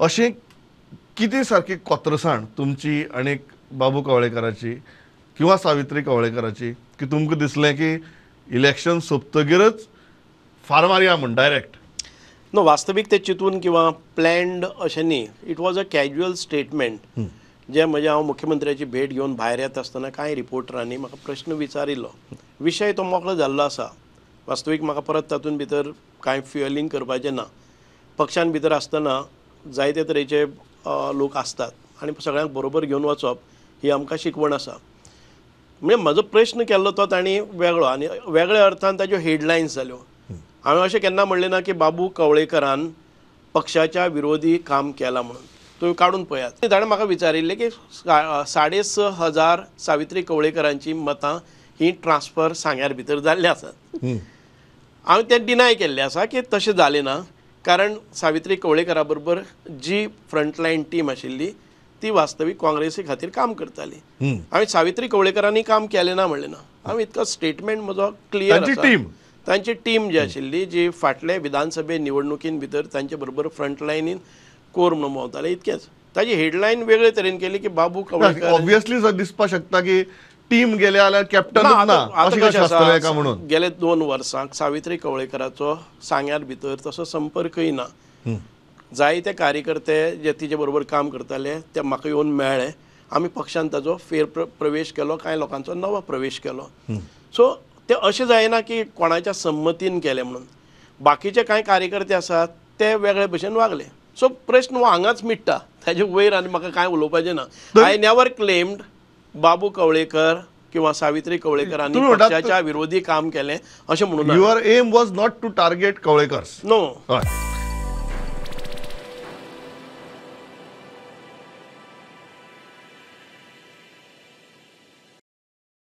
अशें कितें सारकी कोत्रसाण तुमची आनी बाबू कवळेकराची किंवा सावित्री कवळेकराची की तुमकां दिसलें की इलेक्शन सोंपतगीरच फार मारया म्हूण डायरेक्ट? नो, वास्तवीक ते चिंतून किंवा प्लॅन्ड अशें न्ही. It was a casual statement जे म्हजे हांव मुख्यमंत्र्याची भेट घेवन भायर येता आसतना कांय रिपोर्टरांनी म्हाका प्रश्न विचारिल्लो. विशय तो मोकळो जाल्लो आसा. वास्तवीक म्हाका परत तातूंत भितर कांय फ्युअलिंग करपाचें ना. पक्षान भितर आसतना जायते तरेचे लोक आसतात आनी सगळ्यांक बरोबर घेवन वचप ही आमकां शिकवण आसा. म्हणजे म्हजो प्रश्न केल्लो तो तांणी वेगळो आनी वेगळ्या अर्थान ताज्यो हेडलायन्स जाल्यो. हांवें अशें केन्ना म्हणलें ना की बाबू कवळेकरान पक्षाच्या विरोधी काम केलां म्हणून. तुमी काडून पळयात. ताणें म्हाका विचारिल्लें की 6,500 सावित्री कवळेकरांची मतां ही ट्रान्सफर सांग्यार भितर जाल्लीं आसात. हांवें तें डिनाय केल्लें आसा की तशें जालें ना, कारण सावित्री कवळेकरा बरोबर जी फ्रंटलायन टीम आशिल्ली ती वास्तवीक काँग्रेसी खातीर काम करताली. हांवें सावित्री कवळेकरांनी काम केलें ना म्हणलें ना. हांवें इतको स्टेटमेंट म्हजो क्लियर आसा. तांची टीम जी आशिल्ली जी फाटले विधानसभे निवडणुकीन भितर तांचे बरोबर फ्रंटलायनीन कोर म्हणून भोंवताले, इतकेंच. ताजी हेडलायन वेगळे तरेन केली की बाबू कवळेकर ऑब्वियसली दिसपाक शकता की टीम गेले जाल्यार कॅप्टन ना म्हणून. गेले 2 वर्सांक सावित्री कवळेकराचो सांग्यार भितर तसो संपर्कय ना. जायते कार्यकर्ते जे तिचे बरोबर काम करताले ते म्हाका येवन मेळ्ळे. आमी पक्षान ताजो फेर प्रवेश केलो, कांय लोकांचो नवो प्रवेश केलो. सो ते अशें जायना की कोणाच्या संमतीन केलें म्हणून. बाकीचे कांय कार्यकर्ते आसात ते वेगळे भशेन वागले. सो प्रश्न हो हांगाच मिट्टा, ताजे वयर आनी म्हाका कांय उलोवपाचें ना. I never claimed Babu Kavlekar किंवा सावित्री कवळेकरांनी पक्षाच्या विरोधी काम केलें अशें म्हणून. Your aim was not to target Kavlekars? No.